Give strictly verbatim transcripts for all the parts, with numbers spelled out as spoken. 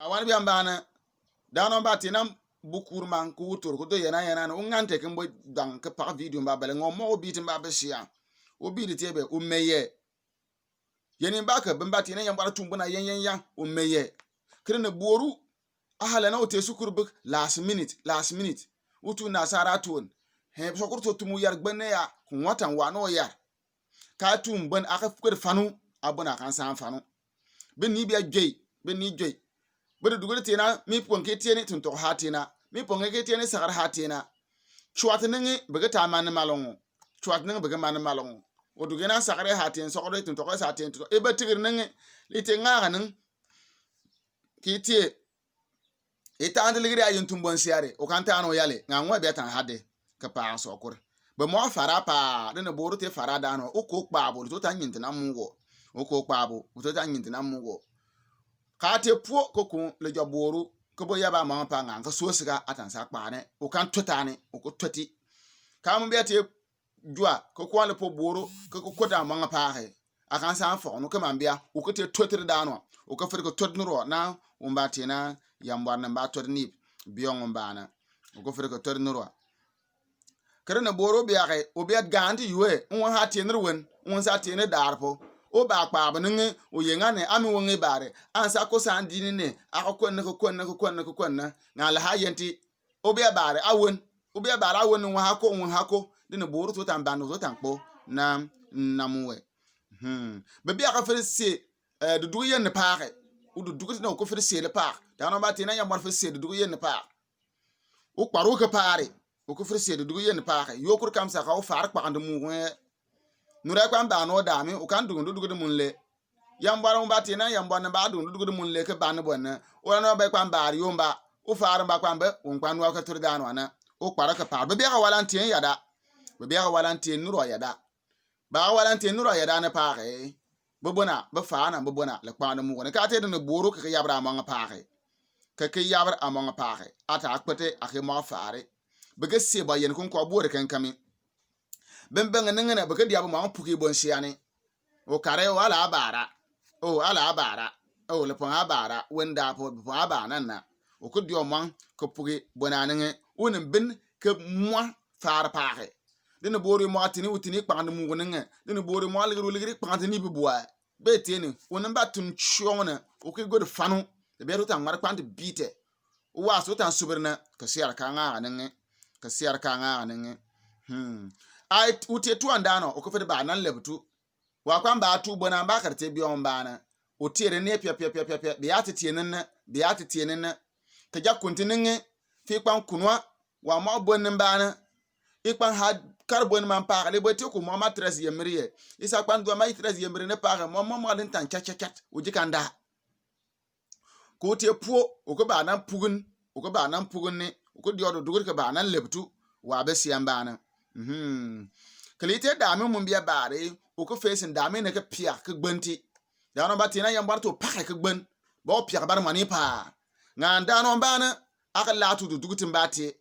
Awan bia mbana. Dano mba ti na bukur man ku utur ku do yena yena na. U ngante kin bo dang ke pak video mba bele ngo mo u biti mba be sia. U biti ti be u meye. Yeni mba ke bimba ti na yamba ra tumbu na yen yen ya u meye. Kiri ne boru. Ahala na u te sukur bik last minute, last minute. U tu na sara tuon. He sokur to tumu yar gbene ya. Kun watan wa no yar. Ka tum bën a ka fuked fanu, a bën a kan san fanu. Bën ni bia jwey, bën ni jwey. Bën dugud tiena, mi pon ke tieni, tun tok ha tiena. Mi pon ke tieni, sakar ha tiena. Chuat ningi, bege ta man malongo. Chuat ningi, bege man malongo. O duge na sakar ha tien, sakar tun tok sa tien, tun tok. E ba tigir ningi, li te nga ning. Ki tie, I tang'ati ligiri a yin tumbon siari, u kan tang'o yale, nga ngwe bia tang hade, ke pa sokur. Be mo fara pa, dene boru te fara dano, u ko kpabo, u to ta nyinti na mugo. U ko kpabo, u to ta nyinti na mugo. Ka te puo ko kun le jo boru, ke bo yaba mama pa nga, ke so siga atan sa kpane, u kan twetane, u ko tweti. Ka mo bia te jua, ke kwan le po boro, ke ko kota manga pahe. A kan sa fo, no ke mambia, u ke te twetri dano. U ke fere ke twet nuro, na, umba tiena, yambar na mba twet nip, biong umba na. U ke fere ke twet nuro. Kere na boro bia ke, u bia ganti yue, un ha tiena wen, un sa tiena darpo. U ba kpa ba ninge, u yengane, ami wonge bare. An sa ko san dini ne, a ko kwenne, ko kwenne, ko kwenne, ko kwenne. Nga la ha yenti, Obi abare awen. Obi abare awen, nwa hako, nwa hako. Dene boro to tan ban, to tan kpo. Na, na muwe. Hmm. Babi aka fere se, eh, dudugu yen ne pake. U dudugu na u ko fere se le pake. Dano ba tina ya mor fere se dudugu yen ne pake. U kparo ke pare. U ko fere se dudugu yen ne pake. Yo kur kam sa ka u far kpakande mu nwe. Nure kwan ba no dami, u kan dugu dudugu de mun le. Yambar mba tina, yambar na ba dun, dun, dun, mun le ke ban bon na. Ora no be kwan bar yomba. U far mba kwan be, un kwan wa ke tur dan wana. U kpara ke par. Be bia ka walan tien yada. Be bia ka walan tien nuro yada. Ba walan tien nuro yada ne pake. Be bona, be fana, be bona, le kwan mu ne. Ka te ne boro ke yabra manga pake. Ke ke yabra amanga pake. Ata akpete, ake ma fare. Be ke se ba yen kun ko bore ken kami. Bembeng nengene be ke dia be ma puki bon siani. O kare o ala abara. O ala abara. O le pon abara. Wenda po pon abana na. O ke dio man ke pugi bona nenge. Unen bin ke mwa far pake. Dene bori mwa tini u tini kpang de mu nenge. Dene bori mwa ligiri ligiri kpang de ni bibwa. Be tieni. Unen ba tun chiong ne. O ke god fanu. De be ruta ngwar kpang de bite. U was utan subirne. Ke siar ka nga nenge. Ke siar ka nga nenge. Hmm. Ai u te tu andano. O ke fede ba nan lebutu. Wa kwan ba tu bona ba karte biong bana. U tiere ne pia pia pia pia pia. Bia te tiene ne. Bia te tiene ne. Ke ja kunti ninge. Fi kwan kunwa. Wa mo bon bana. I kpan ha kar bon man pa le bo te ku mo ma tres yemri ye. Isa kpan dua ma i tres yemri ne pa mo mo mo den tan chat chat chat. U ji kanda. Ko te puo, u ke ba nan pugun, u ke ba nan pugun ni, u ke dio do dugur ke ba nan lebtu, wa be sian bana. Mhm. Kali te dami mun bia bari, u ke fesin dami ne ke piak ke gbenti. Dano ba tina yambar to pak ke gben. Ba o piak bar mani pa. Ngan dano bana, aka latu do dugutin ba te.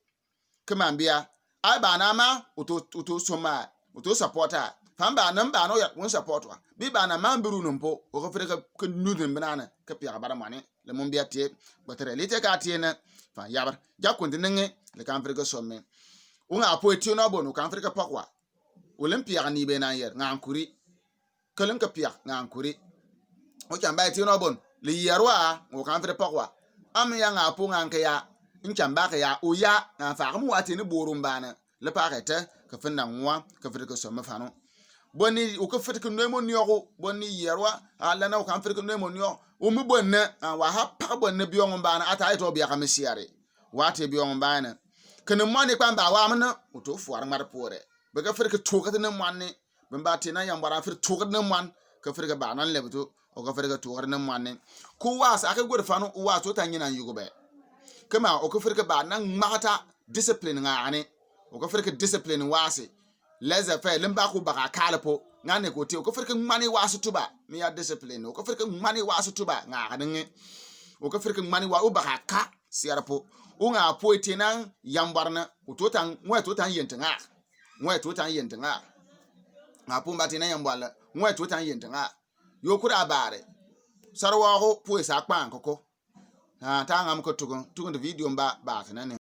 Ke mambia. Ai ba na ma, u to, u to soma, u to supporter. Fa mba na mba no ya, un support wa. Bi ba na ma mbiru no mpo, u ke fere ke, ke nudin binana, ke pia bara mane. Le mambia tie, batere li te ka tie na. Fa yabar. Ja kundi nenge, le kan fere ke some. Unga apo tie no bon, u kan fere ke pakwa. Olympia ni be na yer, nga ankuri. Keleng ke piak nga ankuri. O chamba iti no bon. Li yerwa, o kan fere pakwa. Am ya nga pu nga ke ya. Nchamba ke ya, o ya, nga fa mu wati ni borum bana. Le pa ke te, ke fenda ngwa, ke fere ke so me fano. Boni, o ke fere ke no mo nyogo, boni yerwa, ala na o kan fere ke no mo nyogo. O mi bonne, nga wa ha pa bonne biong bana, ata ito bia ka mesiare. Wati biong bana. Kene mani kwan ba wa mene, o to fuar mar pore. Be ke fere ke tukat ne mani. Bemba tina yambara fere tukat ne man, ke fere ke banan lebtu, o ke fere ke tukat ne man ni. Ku was, ake gwer fanu, was o ta nyina yugube. Kema, o ke fere ke banan mata discipline nga ani. O ke fere ke discipline wasi. Leze fe, lemba ku baka kalapo, nga ne ko ti, o ke fere ke mani wasi tuba, mi ya discipline, o ke fere ke mani wasi tuba, nga ani nge. O ke fere ke mani wa, o baka ka, siarapo. O nga po tina yambara na, o to tan, ngwe to tan yente nga. Ngwe tutan yente nga. Nga pumba tina yambwala. Ngwe tutan yente nga. Yo kura bare. Sarwa ho pue sa kpan koko. Ah, ta ngam ko tukung, tukung de video ba, ba tana ni.